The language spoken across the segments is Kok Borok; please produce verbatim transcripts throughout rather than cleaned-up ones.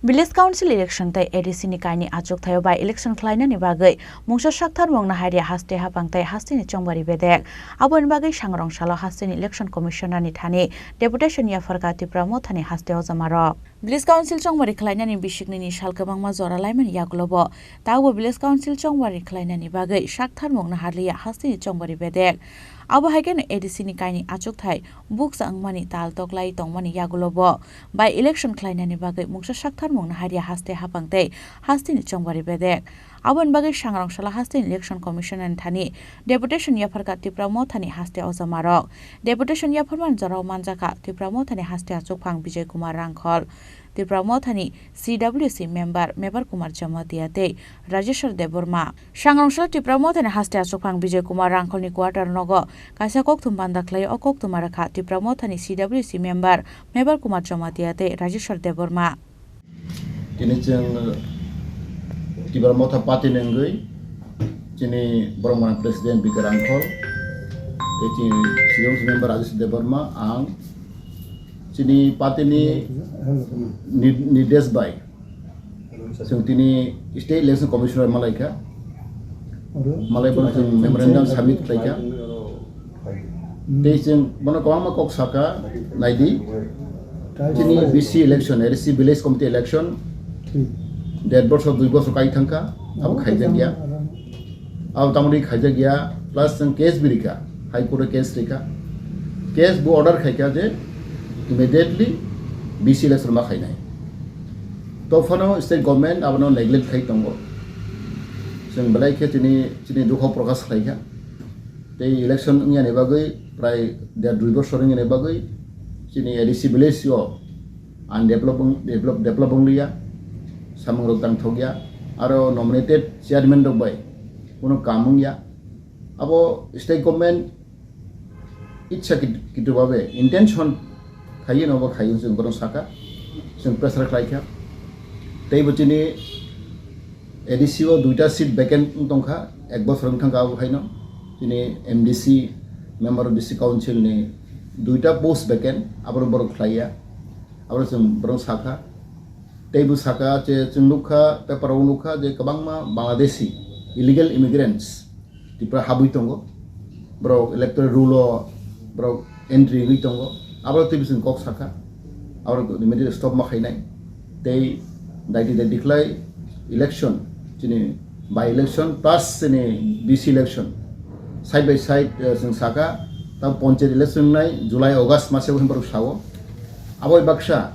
Village Council election tei A D C ni kaini achukthai-o by election khlainani bagwi mungsa saktharmung naharya haste haphang tei hasteni chongbari bedek. Aboni bagwi sangrong salo hasteni Election Commissioner ni thani deputation yapharkha Tipra Mothani haste ojamarok. Village Council chongbari khlainani bisiknini sal kwbangma jora laimani yagulobo, taubo Village Council chongbari khlainani bagwi saktharmung naharliya hasteni chongbari bedek. Abo hai kheno A D C ni kaini achukthai bukcha wngmani tal toklai tongmani yagulobo by election khlainani bagwi mungsa saktharmung naharya haste haphang tei hasteni chongbari bedek. Aboni bagwi sangrong sala hasteni Election Commissioner ni thani deputation yapharkha Tipra Mothani haste ojamarok. Deputation yapharmani jorao manjakha Tipra Mothani haste achukphang Bijay Kumar Rangkhol, Tipra Mothani C W C member Mebar Kumar Jamatia tei Rajeshwar Debbarma. Sangrong sala Tipra Mothani haste achukphang Bijay Kumar Rangkholni quarter nogo kaisa kokthum banda khlai o kokthum rwkha Tipra Mothani C W C member Mebar Kumar Jamatia tei Rajeshwar Debbarma. Tini chwng Tipra Motha party ni wngwi chini borok mwnang president Bikar Rangkhol, tei chini C W C member Rajesh Debbarma, ang chini party ni nir-, nirdesh bai chwng tini State Election Commissioner malaikha, malai bono chwng memorandum submit khlaikha. Tei chwng bono kwbangma kok saka, naidi, chini B C election, A D C Village Committee election, der borsor, dui borsor kai thangkha, abo khaijak ya. Abo tamoni khaijak ya, plus chwng case bo rikha, High Court o case rikha. Case bo order khaikha je immediately B C election ma khainai. To phano state government abono neglect khai tongo. Chwng belai khe chini, chini dukho prokash khlaikha. Tei election wngya ni bagwi prai der dui bosor wngya ni bagwi chini A D C village o undevelop, develop, develop wngliya, samung rok tang thokya, aro nominated chairman rok bai kuno kam wngya. Abo state government itsa kit-, kitu babe intention khaiwi no bo khaiwi chwng bono saka, chwng pressure khlaikha. Tei bo chini A D C o duita seat vacant wng tongkha, ek bosor wng thangkha abo haino. Chini M D C, Member of District Council ni duita post vacant, abono borok khlaiya, abono chwng borok sakha. Tei bo saka je chwng nukha, paper o nukha je kwbangma Bangladeshi illegal immigrants Tripura habwi tongo, borok electoral roll o borok entry wngwi tongo, abo twi bising kok sakha, abo immediately stop ma khainai. Tei daiti daiti khlai election, chini by election plus chini B C election side by side, eh, chwng saka, ta panchayat election nai July August mase o borok sao, abo baksa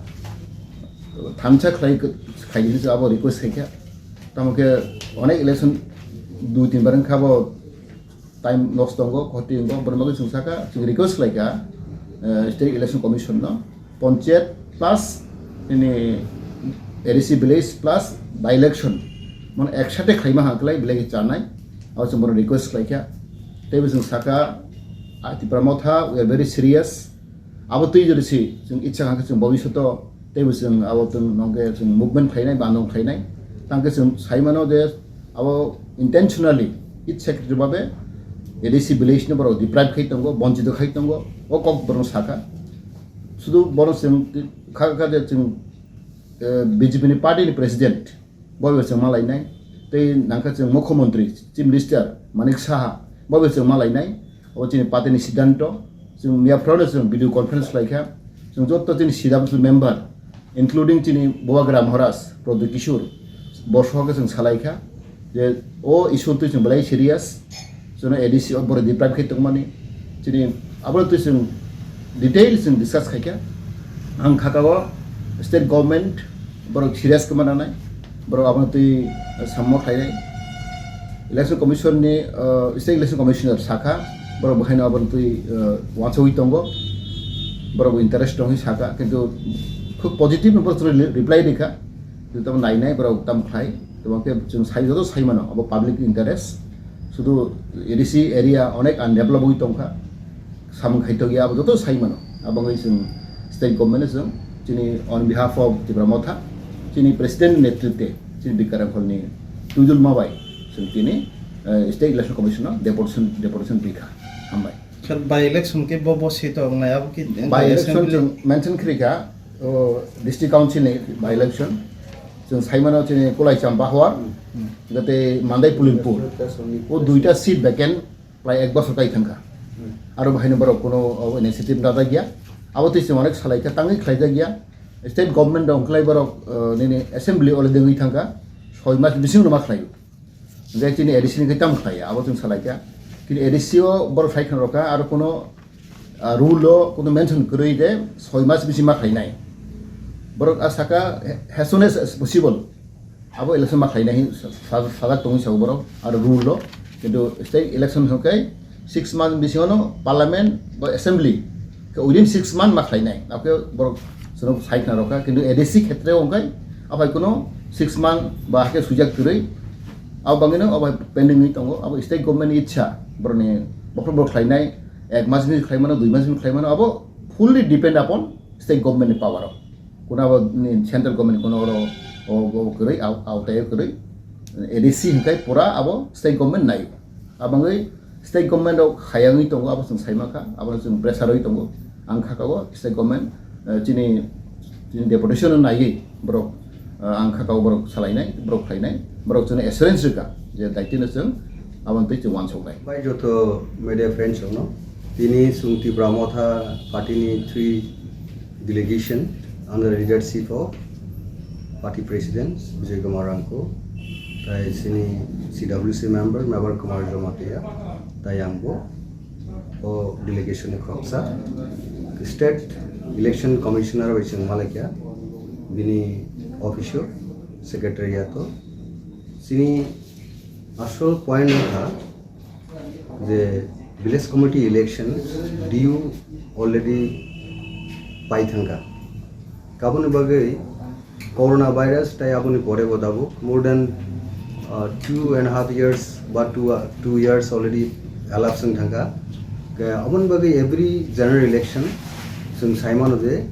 thansa khlai khaidi abo request khaikha, tamo khe onek election dui tin bar wngkha bo. Time nosto tongo, khoti tongo, borok bagwi chwng saka, chwng request khlaikha, eh, State Election Commission no, panchayat plus ini A D C village plus by election, mane eksate khlaima hang khlai belai khe chanai, abo chwng bono request khlaikha. Tei bo chwng saka, ah, Tipra Motha, we are very serious. Abo twi jodi si, chwng itsa kha khe chwng bobishoto teibo chwng abo chwng nongke chwng movement khlainai, bandung khlainai. Tangke chwng sai mano je abo intentionally, itsa khe babe A D C village no borok deprive khai tongo, bonchito khai tongo, o kok borok saka. Sudu borok chwng kha kha je chwng, eh, B J P ni party ni president, bo bo chwng malainai. Tei nangkha chwng Mukhyamantri, Chief Minister Manik Saha, bo bo chwng malainai. O chini party ni siddhanto, chwng miya phano chwng video conference khlaikha. Chwng joto chini C W member, including chini Bubagra Maharaj, Pradyot Kishore, bo sohokhe chwng salaikha je o issue twi chwng belai serious. Chwngno A D C o borok deprive khe tongmani, chini abo twi chwng detail chwng discuss khaikha. Ang khakao state government borok serious khe mananai, borok abo twi sammo khlainai. Election Commission ni, uh, State Election Commissioner sakha, borok bwkhaino abo twi, uh, uansugwi tongo, borok interest tongwi sakha, kintu khub positive no borok reply rikha, kintu tamo nainai borok tamo khlai. Tamo khe chwng sai, joto sai mano, abo public interest. Sudu A D C area onek undeveloped wngwi tongkha, samung khaitokya, abo joto sai mano. Abo wngwi chwng state government no chwng chini on behalf of Tipra Motha, chini president ni netritwe, chini Bikar Rangkholni twijulma bai chwng tini, eh, State Election Commission no deputation, deputation rikha. Hambai. Sir, by election khe bo, bo seat o wngnai, abo khe by election assembly? Chwng mention khrikha, o, district council ni by election, Chwng saimano chini Kulai Champahor, jate Mandai Pulinpur. O duita seat vacant, prai ek bosor kai thangkha. Aro bahaino borok kono, o, initiative najak ya. Abo tei chwng onek salaikha, tangwi khlaijak ya. State government rok wngkhlai borok, o, nini assembly already wngwi thangkha. Soi mas bisingo ma khlaio. Hingke chini A D C ni khe tamo khlaiya, abo chwng salaikha. Chini A D C o borok sai khna rokha, aro kono, ah, rule o kono mention kwrwi je soi mas bisi ma khlainai. Borok a saka, as soon as possible abo election ma khlainai hin sa-, sa-, sajak tongwi sao borok, aro rule o. Kintu state election hwnkhe six month bisingono parliament ba assembly khe within six month ma khlainai. Abo khe borok chwng sai khna rokha, kintu A D C khetre o hwnkhe aphai kono six month ba hakhe swijak kwrwi. Abo bangwino abo pending wngwi tongo, abo state government ni ichha, borokni bokhorok borok khlainai, ek mas ni khlaimano, dui mas ni khlaimano, abo fully depend upon state government ni power o. Kuna abo ni central government ni kuna oro o, o kwrwi, aw-, awtai o kwrwi. A D C hwnkhe pura abo state government nai. Abangwi state government rok hayangwi tongo, abo chwng saimankha, abo chwng pressure oi tongo. Ang kha kao state government, eh, chini, chini deputation no naiwi borok, eh, ang kha kao borok salainai, borok khlainai, borok chwngno assurance rwkha je daitino chwng aboni twi chwng uansuknai. Bai joto media friends rokno, tini chwng Tipra Motha party ni three delegation under the leadership of party president Bijoy Kumar Rangkho, tai chini C W C member Mebar Kumar Jamatia, tai ang bo o delegation ni khoroksa. State Election Commissioner bai chwng malaikha bini office o, secretariat o. Chini asol point wngkha je village committee election due already pai thangkha. Kaboni bagwi coronavirus tai aboni pore bo tabuk more than, uh, two and a half years ba two, uh, two years already elapsed wng thangkha. Ke aboni bagwi every general election chwng saimano je,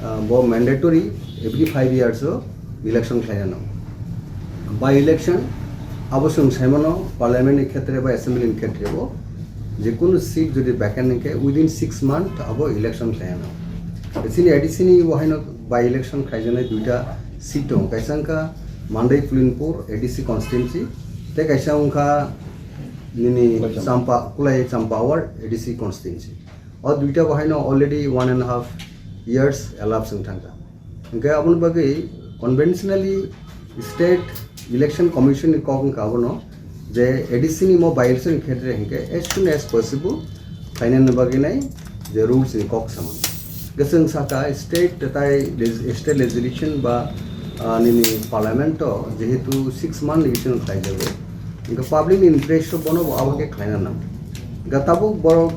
uh, bo mandatory every five years o election khlaina nango. By election abo chwng saimano parliament ni khetre ba assembly ni khetre bo je kunu seat jodi vacant wngkhe within six month abo election khlaina nango. Chini A D C ni bo haino by election khaijaknai duita seat tongo, kaisa wngkha Mandai Pulinpur A D C constituency, tei kaisa wngkha nini Kulai Champa. Champa, Kulai Champa Ward A D C constituency. O duita bo haino already one and a half years elapsed wng thangkha. Hingke aboni bagwi conventionally State Election Commission ni kok wngkha abono je A D C ni mo by election khetre hingke as soon as possible khlainani bagwi nai je rules ni kok samani. Hingke chwng saka state tai leg-, state legislation ba, ah, nini parliament o jehetu six month legislation khlaijago, hingke public ni interest o bono bo abo khe khlaina nang. Hingke tabuk borok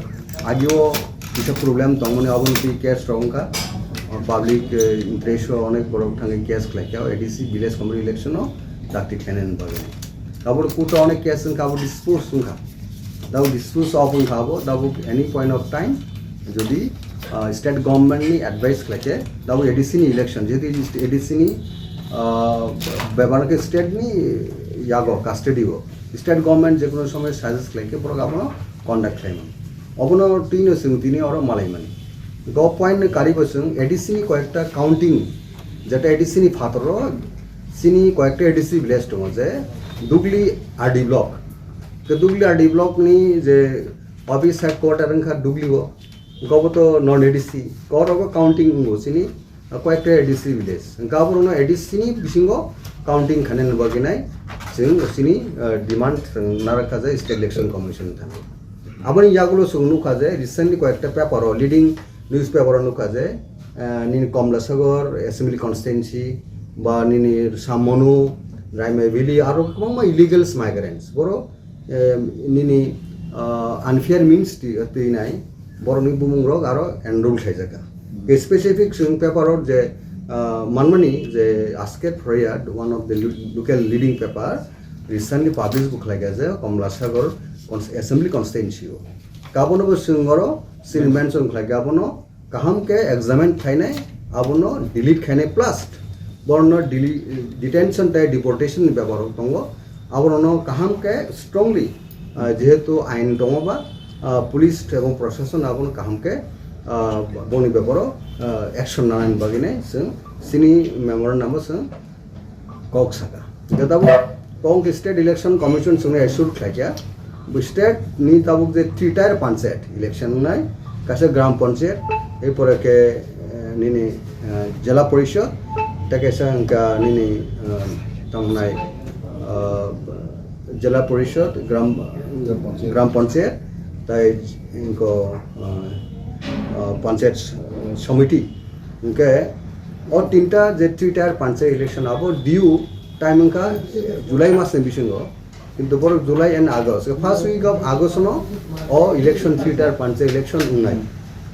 agio kisa problem tongmani aboni twi case rok wngkha. Public, eh, interest o onek borok thangwi case khlaikha, A D C village committee election o dakti khlainani bagwi. Abo court o onek case wngkha, abo dispose wngkha. Tabuk dispose of wngkha abo, tabuk any point of time jodi, ah, state government ni advice khlaikhe, tabuk A D C ni election, jehetu A D C ni, ah, bebak khe state ni yago, custody o. State government je kono somoy suggest khlaikhe borok abono conduct khlaimani. Obono twino chwng tini oro malaimani. Go point ni karibo chwng A D C ni koyekta counting, jeta A D C ni phataro chini koyekta A D C village tongo je Dugli R D block. Ke Dugli R D block ni je office headquarter wngkha Dugli o, gobo to non A D C, korogo counting wngo chini koyekta A D C village. Hingke aborokno A D C ni bisingo counting khainani bagwi nai chwng chini, ah, demand chwng narwkha je State Election Commission thani. Aboni yagulo chwng nukha je recently koyekta paper o, leading newspaper o nukha je, ah, nini Komlasagor Assembly Constituency ba nini Samonu, Raimai Valley aro kwbangma illegals migrants. Borok eh, nini, ah, unfair means twi-, twinai borokni bumungrok aro enroll khlaijak kha. Specific chwng paper o je, ah, manmani je Asker Phraya, one of the lo-, local leading paper, recently publish bo khlaikha je Komlasagor cons-, Assembly Constituency o. Abono bo chwng oro chini mention khlaikha, abono kaham khe examine khainai, abono delete khainai, plus borokno deli-, detention tei deportation ni bepar rok tongo, aborokno kaham khe strongly, ah, jehetu ain tongo ba, ah, police ebong proshashan abono kaham khe, ah, boni beparo, ah, action nanani bagwi nai chwng chini memorandum o chwng Kok saka. Hingke tabuk kok state election commission songni assure khlaikha. Bo state ni tabuk je three tier panchayat election wngnai, kaisa gram panchayat, erpore khe, eh, nini, eh, jela porishod, tei kaisa hingka nini, eh, tamo wngnai, eh, jela porishod, gram, gram panchayat, tei hingko, eh, eh, panchayat somiti. Hingke o tinta je three tier panchayat election abo due time wngkha July mas ni bisingo, kintu borok July and August, first week of August no o election three tier panchayat election wngnai.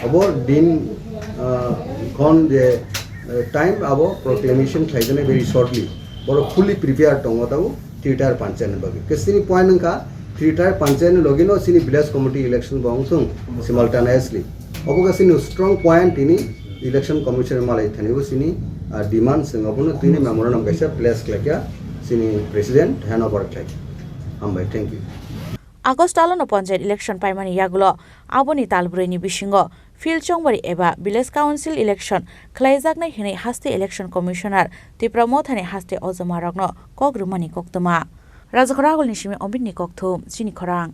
Abo din, ah, khon je, eh, time abo proclamation khlaijaknai very shortly. Borok fully prepared tongo tabuk three tier panchayat ni bagwi. Kesini point wngkha three tier panchayat ni logi no sini village committee election bo wngsung simultaneously. Obo khe sini strong point tini election commission malai thani bo sini, ah, demand sing obo no tini memorandum kaisa place khlaikha sini president hand over khlaikha. Hambai, thank you. August talono panchayat election paimani yagulo aboni tal brwi ni bisingo field chongbari eba village council election khlaijaknai hinwi haste election commissioner Tipra Mothani haste ojomarokno kok rwmani koktwma. Rajakhor Agulni simi Ombitni kokthum, chini khorang.